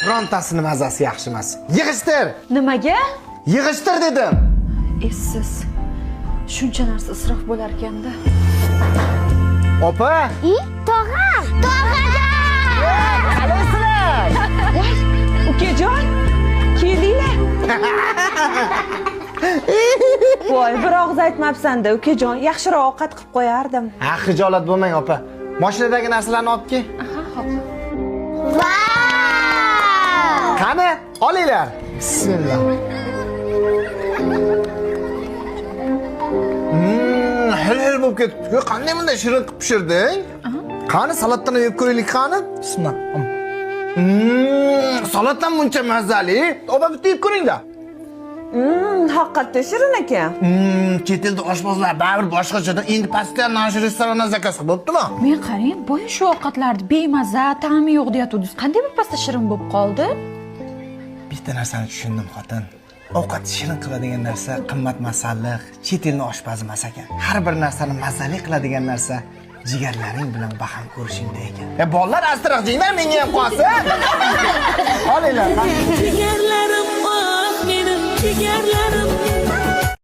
Birontasini mazasi yaxshi emas. Yig'ishtir! Nimaga? Yig'ishtir dedim. Essiz. Shuncha narsa isrof bo'lar ekanda. Opa! I, tog'am! Tog'ajon! Qalaysizlar? Voy, ukajon, kelinglar. Voy, bir og'iz aytmabsan-da, ukajon, yaxshiroq ovqat qilib qo'yardim. Ha, xijolat bo'lmang, opa. Mashinadagi narsalarni olib kel. Vau! Qani, olinglar. Bismillah. Hil-hil bo'lib ketibdi. Qanday bunday shirin qilib pishirding? Qani, salatdan ham yeb ko'raylik, qani. Bismillah. Salatdan buncha mazali. Opa, bitta yeb ko'ring-da. Haqiqatda shirin ekan. Chet elda oshpazlar baribir boshqachada. Endi pastdan mana shu restorandan zakaz qilib bo'ptimi? Men qarang, boya shu ovqatlarni bemaza, ta'mi yo'q deyatuvdingiz. Qanday birpasda shirin bo'lib qoldi? Bitta narsani tushundim, xotin. Ovqat shirin qiladigan narsa qimmat masalliq, chet elni oshpazi emas ekan. Har bir narsani mazali qiladigan narsa jigarlaring bilan baham ko'rishingda ekan. E bolalar, astiroq jinglar, menga ham qolsin. Olinglar. Jigarlarim, ah menim jigarlarim.